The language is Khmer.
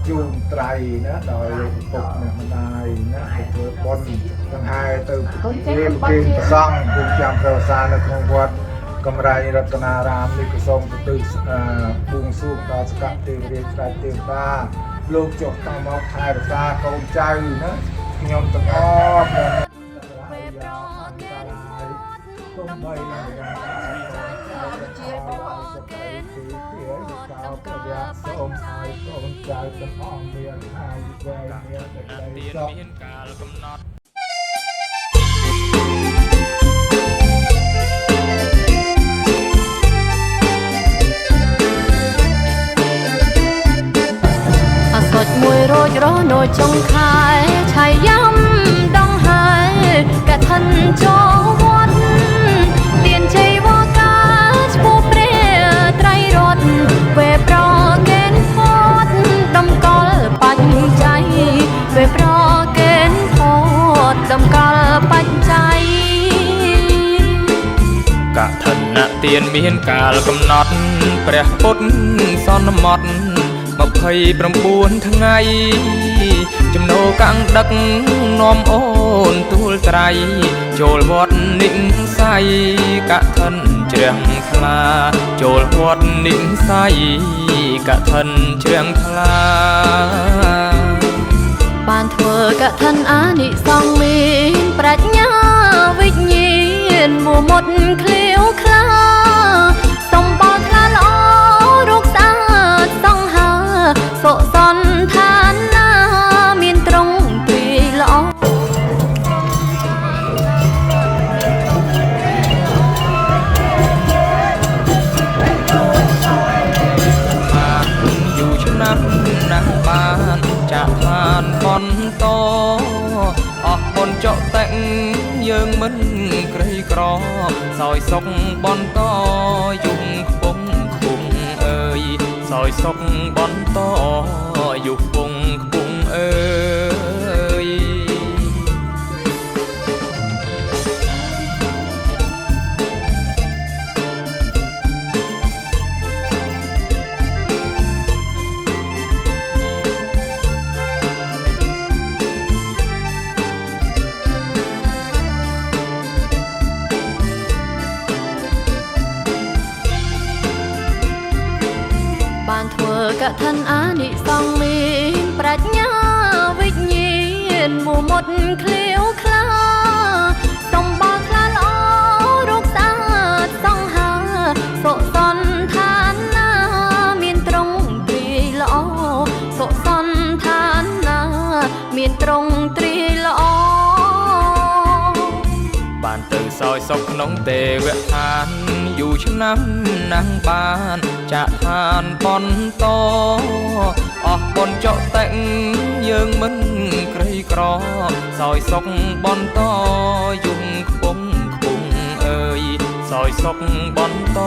ជូនត្រៃណាដោយលោកឪពុកអ្នកម្ដាយណាទៅធ្វើបុណ្យដង្ហែទៅគេប្រគេនព្រះសង្ឃគង់ចាំប្រសានៅក្នុងវត្តកំរៃរតនារាមនេះក៏សូមទៅបួងសួងដល់សកទេវរាជស្ដេចទេវតាលោកចុះតាមមកថែរក្សាកូនចៅណាខ្ញុំទាំងអស់ព្រះសូមបីជាព្រះសូមឲ្យកូនចៅទាំងអស់មានអាយុវែងមានសេចក្តីសុខ មានកាលកំណត់ អសុចមួយរោចរនៅចុងខែឆៃយ៉ាំដងហើយកឋិនចូលវត្តទានជ័យវកាឈ្មោះព្រះត្រៃរតន៍វេប្រកេនផតដំកល់បច្ច័យវេប្រកេនផតដំកល់បច្ច័យ កឋិនទានមានកាលកំណត់ព្រះពុទ្ធសន្មត់29ថ្ងៃចំណូកាំងដឹកនាំអូនទូលត្រៃចូលវត្តនិស័យកឋិនជ្រះថ្លាចូលវត្តនិស័យកឋិនជ្រះថ្លា បានធ្វើកឋិនអានិសង្សមានប្រាជ្ញាវិញ្ញាណមួមុតឃ្លាវខ្លាសំបល់ថ្លាល្អរូបស្អាតសង្ហាសុសន្តានណាមានត្រង់ទ្រាយល្អ បានយូរឆ្នាំណាស់បានចាក់ឋានបន្តអស់បុណ្យចុតិយើងមិនក្រីក្រសោយសុខបន្តយំខ្ពងខ្ពងអើយសោយសុខបន្តយុខ្ពងខ្ពងអើយ បានធ្វើកឋិនអានិសង្សមានប្រាជ្ញាវិញ្ញាណមួមុតឃ្លាវខ្លាសំបល់ថ្លាល្អរូបស្អាតសង្ហាសុសន្តានណាមានត្រង់ទ្រាយល្អសុសន្តានណាមានត្រង់ទ្រាយល្អ បានទៅសោយសុខក្នុងទេវឋានយូរឆ្នាំណាស់បានចាក់ឋានបន្តអស់បុណ្យចុតិយើងមិនក្រីក្រសោយសុខបន្តយំខ្ពងខ្ពងអើយសោយសុខបន្ត